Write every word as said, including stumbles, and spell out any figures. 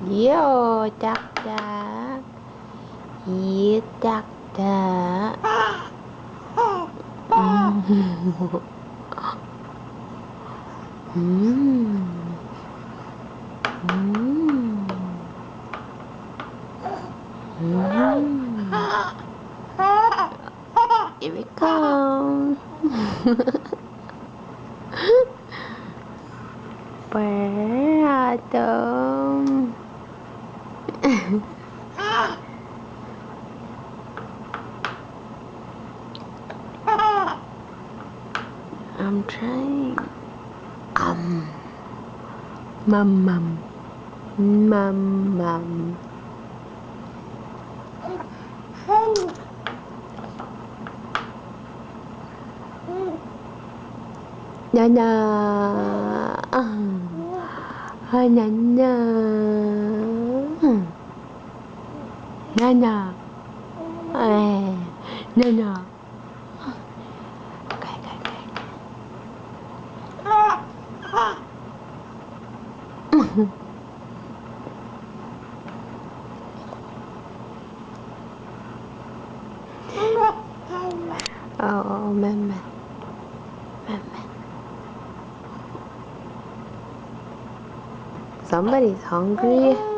Yo, taktak. Ye, taktak. Mm. Mm. Mm. Mm. Here we go. Pwacye, Tom. I'm trying. Um. Mum, mum. Mum, mum. Nana. Ah, nana. Nana. Eh, nana. Okay, okay, okay. Oh, oh, oh, meme. Meme. Somebody's hungry.